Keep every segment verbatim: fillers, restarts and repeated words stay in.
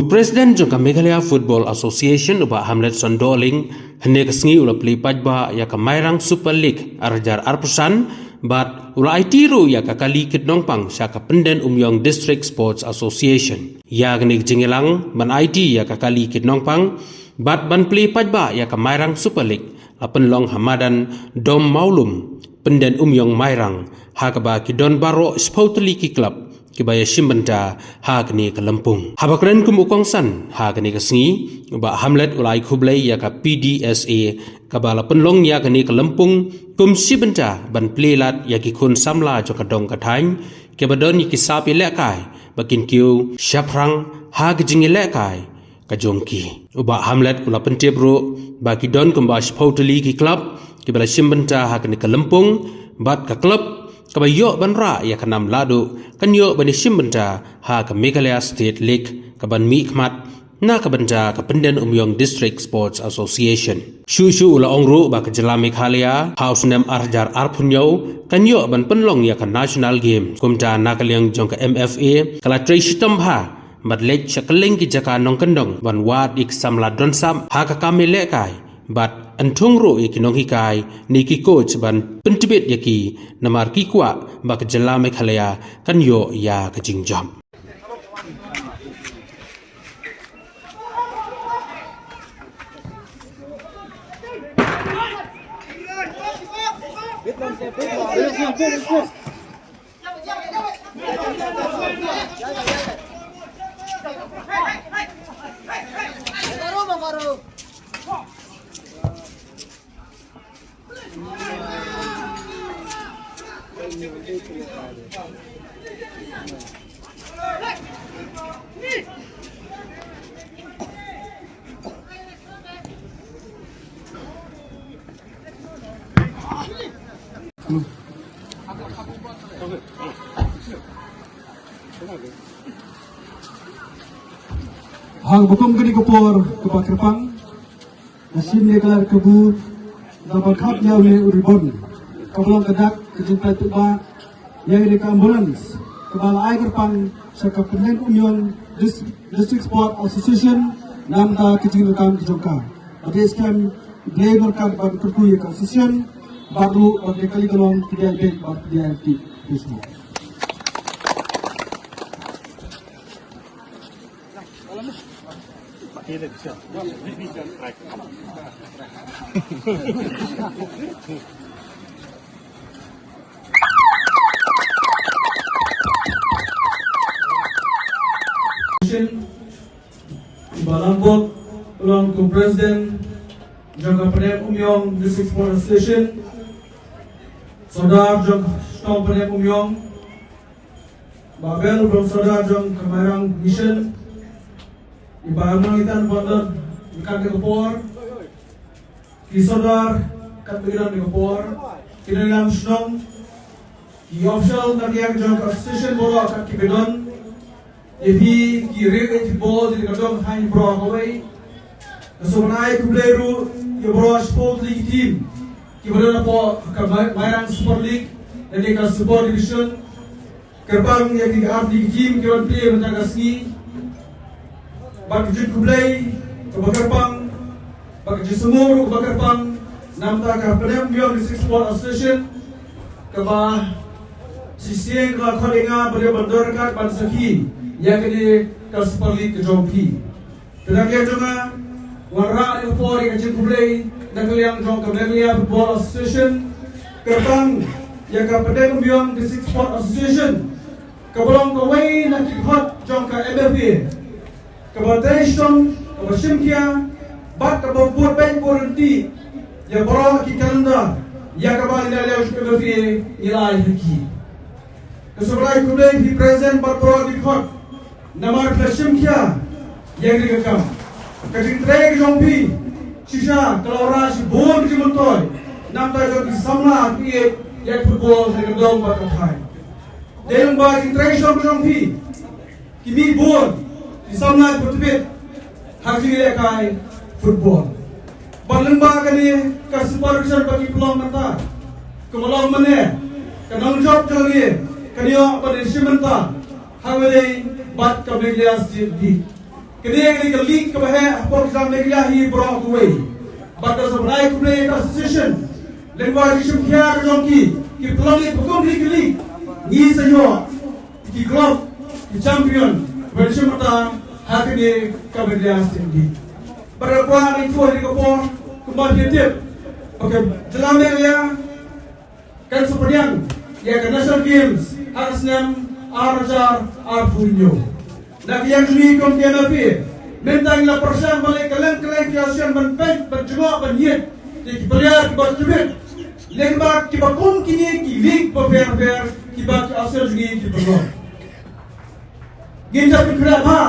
President jong ka Meghalaya Football Association u Bah Hamletson Dohling hynne ka sngi u la plie paidbah ïa ka Mairang Super League ar hajar arphew san bad u la aiti ruh ïa ka kali kit nongpang sha ka Pyndenumïong District Sports Association. Ïa kane ka jingïalang ban aiti ïa ka kali kit nongpang bad ban plie paidbah ïa ka Mairang Super League la pynlong ha madan Dom Mawlum, Pyndenumïong Mairang, ha kaba ki don baroh shiphew tylli ki club kiba ïashim bynta ha kane ka lympung. Haba kren kum u kongsan ha kane ka sngi, u Bah Hamlet u la ai khublei ïa ka P D S A kaba la pynlong ïa kane ka lympung kum shi bynta ban plie lad ïa ki khun samla jong ka dong ka thaiñ kiba don ïa ki sap ïalehkai ba kin kiew shaphrang ha ka jingïalehkai ka jong ki. U Bah Hamlet u la pyntip ruh ba ki don kumba shiphew tylli ki club kiba la shim bynta ha kane ka lympung bad ka club kaba ïoh ban rah ïa ka nam lahduh kan ïoh ban ïashim bynta ha ka Meghalaya State League kaban mihkhmat na ka bynta ka Pyndenumïong District Sports Association. Shuh shuh u la ong ruh ba ka jylla Meghalaya ha u snem ar hajar arphew hynñiew kan ïoh ban pynlong ïa ka National Games, kumta na ka liang jong ka M F A ka la trei shitom bha bad leit sha kylleng ki jaka nongkyndong ban wad ïa ki samla don sap ha ka kam ïalehkai bad ynthung ruh ïa ki nonghikai ne ki coach ban pyntbit ïa ki, namar ki kwah ba ka jylla Meghalaya kan ïoh ïa ka jingjop. Ha kaba kum kane ka por kaba kyrpang, ka shim ïa ka lad ka bud da ban khap ïa une u ribbon, kaba long ka dak ka jingpynpaw ïa ka ambulance kaba la ai kyrpang sha ka Pyndenumïong Dis-, District Sport Association namar ka jingdonkam ka jong ka. Bad ïa skhem Blei ryngkat bad kyrkhu ïa ka association bad ruh bad ïa ka kali ka long pdiang bad pdiang ti. Ba la bok long kum president jong ka Pyndenumïong District Sport Association, sordar jong ka shnong Pyndenumïong, Bah Bel, u sordar jong ka Mairang Mission, i Bah Amang Itan Bondon, i kat ka por, ki sordar kat ka por, ki nongïalam shnong, ki official na ka liang jong ka association baroh kat kiba don, ïa phi ki riew ïeit football jong ka dong thaiñ baroh kawei. Nga sngewbha ban ai khublei ruh ïa baroh shiphew tylli ki team kiba don hapoh ka Mai-, Mairang Super League, lane ka Super Division. Kyrpang ïa ki artylli ki team kiba plie mynta ka sngi. Bad ka jingkhublei kaba kyrpang, bad ka jingsngewnguh kaba kyrpang na ka bynta ka Pyndenumïong District Sport Association, kaba shisien ka la khot ïa nga ban ïoh ban don ryngkat ban sakhi ïa kane ka Super League ka jong phi. Te na ka liang jong nga, nga wanrah ïa ka por ïa ka jingkhublei na ka liang jong ka Meghalaya Football Association, kyrpang ïa ka Pyndenumïong District Sport Association, kaba long kawei na ki khot jong ka M F A, kaba trei shitom, kaba shim khia, bad kaba bud beit bud ryntih ïa baroh ki calendar ïa kaba ngi na ka liang jong ka M F A ngi la ai ha ki. Nga sngewbha ban ai khublei ïa phi president bad baroh ki khot namar phi la shim khia ïa kane ka kam. Ka jingtrei ka jong phi shisha ka la wanrah shibun ki jingmyntoi na ka bynta jong ki samla kiba ïeit ïa ka football ha ka dong bad ka thaiñ. Dei lyngba ka jingtrei shitom ka jong phi, ki mih bun ki samla kiba tbit ha ka jingïalehkai football. Bad lyngba kane ka Super Division ba ngi pynlong mynta, ka ba long mynne, ka nongjop jong ngi kan ïoh ban ïashim bynta ha kawei bad ka Meghalaya State League. Kane kane ka league kaba heh hapoh ka jylla Meghalaya hi baroh kawei. Bad ka sngewbha khublei ïa ka association lyngba ka jingshim khia ka jong ki, ki pynlong ïa ka kum kane ka league. Ngi sa ïoh ki club, ki champion ban shim bynta ha kane ka Meghalaya State League. Bad ka kwah ban ïathuh ïa ka por kumba phi tip ba ka jylla Meghalaya kan sa pdiang ïa ka National Games ha ka snem ar hajar arphew hynñiew. Na ka liang jong ngi kum ka M F A, mynta ngi la pyrshang ban leh kylleng kylleng ki option ban peit, ban jngoh, ban ïeit ïa ki player kiba tbit, lyngba kiba kum kine ki league bapher bapher kiba ki option jong ngi ki pynlong. Ngin sa pynkhraw bha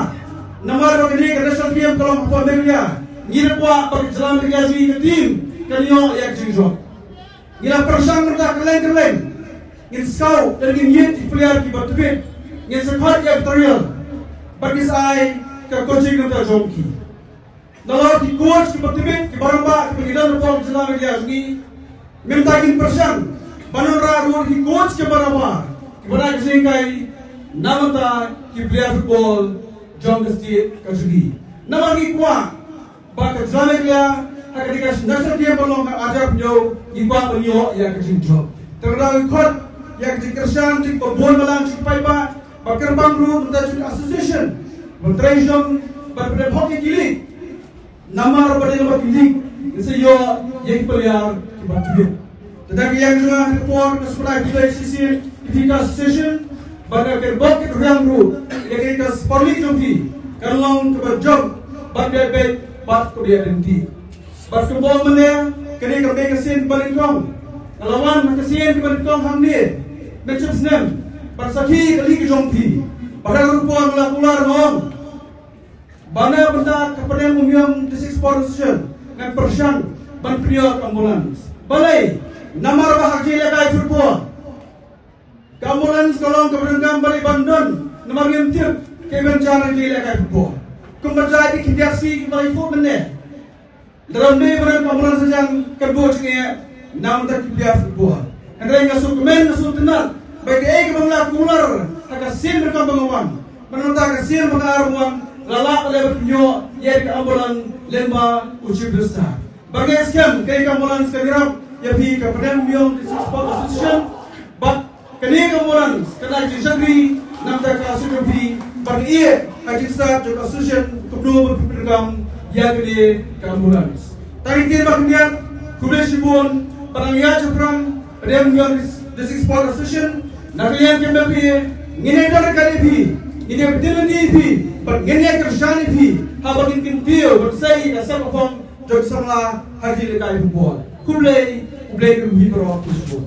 namar ba kane ka National Game ka long hapoh Meghalaya. Ngi la kwah ba ka jylla Meghalaya jong ngi ka team kan ïoh ïa ka jingjop. Ngi la pyrshang mynta kylleng kylleng. Ngin scout, ngin ïeit ki player kiba tbit. Ngin sa khot ïa ka trial. Bad ngin sa ai ka coaching na ka bynta jong ki. Nalor ki coach kiba tbit, kiba rangbah, kiba ngi don hapoh ka jylla Meghalaya jong ngi. Mynta ngin pyrshang ban wanrah ruh ki coach kiba rangbah, kiba wanrah ka jinghikai na ka bynta ki player football jong ka state ka jong ngi. Namar ngi kwah ba ka jylla Meghalaya ha kane ka National Game ban long ha ka ar hajar arphew hynñiew, ngi kwah ban ïoh ïa ka jingjop. Te lada ngi khot ïa ka jingkyrshan jong kiba bun balang, jong ki paidbah, bad kyrpang ruh na ka bynta jong ka association ban trei jong, ban pynhok ïa ki league. Namar ba dei lyngba ki league ngin sa ïoh ïa ki player kiba tbit. Te da ka liang jong nga ha kane ka por nga sngewbha khublei shisien ïa phi ka association bad ka kirbok ki rwiang ruh ïa kane ka Super League jong phi kan long kaba jop bad kaba beit bad kaba ïadei. Bad kumba ong mynne, kane ka dei ka sien ba nyngkong. Nga la wan ha ka sien kaba nyngkong hangne mynshwa snem ban sakhi ïa ka league jong phi. Bad ha kane ka por nga la kular nga ong ba na ka bynta ka Pdeng Umiam District Sports Association ngan pyrshang ban pynïoh ka ambulance. Balei? Namar ba ha ka jingïalehkai football ka ambulance ka long kaba donkam ban don, namar ngim tip kaei ban jia ha ka jingïalehkai football. Kumba jia ïa ki khyndiat sngi kiba la ïathuh mynne. Lada ym dei ban don ka ambulance hajan kan buh jingeh na ka bynta ki player football. Hynrei nga sngewkmen, nga sngewtynnat ba kaei kaba nga la kular ha ka sien ba nyngkong ba nga wan, bad na ka bynta ka sien ba ar ba nga wan, la lah ban leh ban pynïoh ïa ka ambulance lyngba u Chief Minister. Bad nga ngeit skhem kaei ka ambulance kan ïarap ïa phi ka Pdeng Umiam District Sports Association. Bad kane ka ambulance kan ai jingshakri na ka bynta ka association jong phi, bad ngi ïa ka jingstad jong ka association kumno ban pyndonkam ïa kane ka ambulance. Tang ïa kine bad khyndiat, khublei shibun. Bad ngi ïa shaphrang Pdeng Umiam District Sports Association, na ka liang jong phi, ngin ïa don ryngkat ïa phi, ngin ïa btin ïa phi, bad ngin ïa kyrshan ïa phi haba ngin kyntiew ban sei ïa ka seng ka phong jong ki samla ha ka jingïalehkai football. Khublei, khublei ïa phi baroh, khublei shibun.